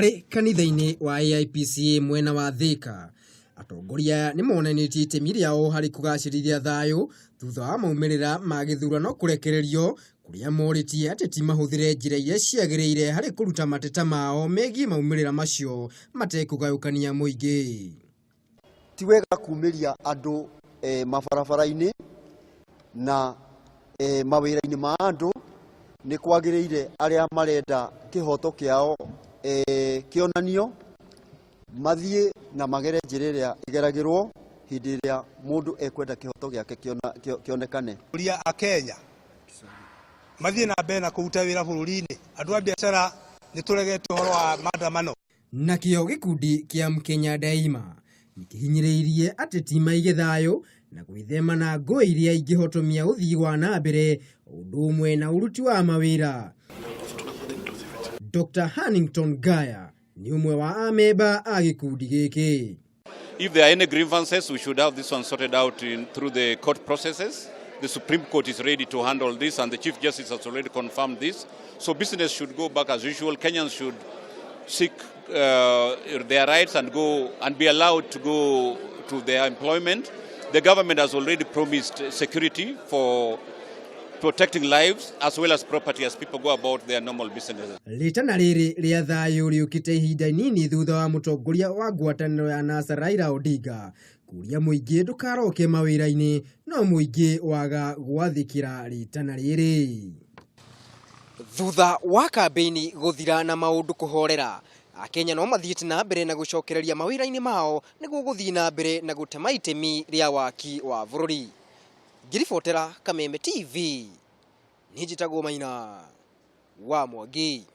Marĩ kanitha-inĩ wa AIPCA mwena wa Thika, atongoria aya nĩ monanĩtie itemi rĩao harĩ kũgacĩrithia thayũ thutha wa maumĩrĩra ma gĩthurano kũrekererio kũrĩa morĩtie ateti mahũthĩre njĩra iria ciagĩrĩire harĩ kũruta mateta mao megiĩ maumĩrĩra macio matekũgayũkania mũingĩ. Ti wega kumĩria andũ mabarabara-inĩ na mawĩra-inĩ ma andũ. Nĩ kwagĩrĩire arĩa marenda kĩhoto kĩao kĩonanio mathiĩ na magere njĩra ĩrĩa ĩgeragĩrwo hĩndĩ ĩrĩa mũndũ ekwenda kĩhoto gĩake kĩonekane. Ũria a Kenya mathiĩ na mbere na kũruta wĩra bũrũri-inĩ. Andũ a biacara nĩ tũregete ũhoro wa maandamano. Nakĩo gĩkundi kĩa Mkenya Daima nĩkĩhinyĩrĩirie ateti maige thayũ na gwĩthema na ngũĩ iria ingĩhotomia ũthii wa na mbere ũndũ ũmwe na ũruti wa mawĩra. Dr. Hannington Gaya nĩ ũmwe wa amemba a gĩkundi gĩkĩ. If there are any grievances, we should have this one sorted out through the court processes. The Supreme Court is ready to handle this, and the Chief Justice has already confirmed this. So business should go back as usual. Kenyans should seek their rights and go and be allowed to go to their employment. The government has already promised security for protecting lives as well as property as people go about their normal businesses. Rĩtana rĩrĩ rĩa thayũ rĩũkĩte ihinda inini thutha wa mũtongoria wa ngwatanĩro ya NASA Raila Odinga kũria mũingĩ ndũkaroke mawĩra-inĩ, no mũingĩ waga gwathĩkĩra rĩtana rĩrĩ. Thutha wa kambĩini gũthira na maũndũ kũhorera, Akenya no mathiĩte na mbere na gũcokereria mawĩra-inĩ mao nĩguo gũthiĩ na mbere na gũtema itemi rĩa waki wa bũrũri. Ngĩribotera Kameme TV, niĩ njĩtagwo Maina wa Mwangi.